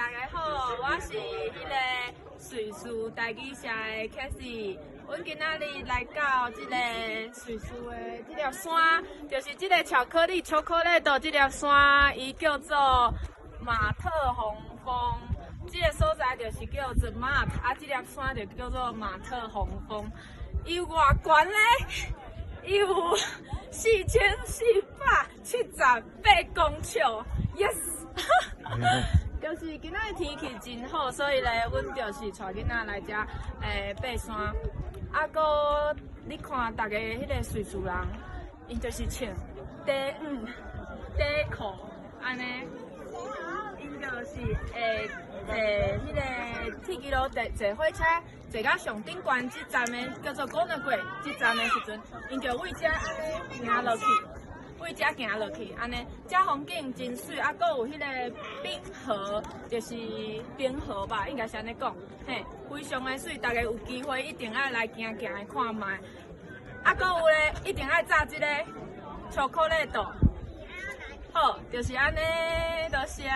大家好，我是彼个瑞士台語社的 Cathy。阮今仔日來到這个瑞士的這粒山，就是這个巧克力 chocolate 這粒山，伊叫做馬特洪峰。這个所在就是叫做馬特，啊，這粒山就叫做馬特洪峰。伊有偌懸咧？伊有4478公尺，yes。就是今仔日天氣真好，所以咧，阮就是帶囡仔來遮爬山。啊，閣你看，逐个彼个瑞士人，𪜶就是穿短毋、短褲按呢，𪜶就是會坐彼个鐵支路坐坐火車，坐到上頂懸這站的叫做 Gornergrat 這站的時陣，𪜶就對遮按呢行落去。對遮行落去，按呢，遮風景真媠，啊，閣有彼个冰河，就是冰河吧，應該是按呢講，嘿，非常的媠，大家有機會一定愛來行行來看覓。啊，閣有咧，一定愛炸這个巧克力豆。好，就是按呢，多謝。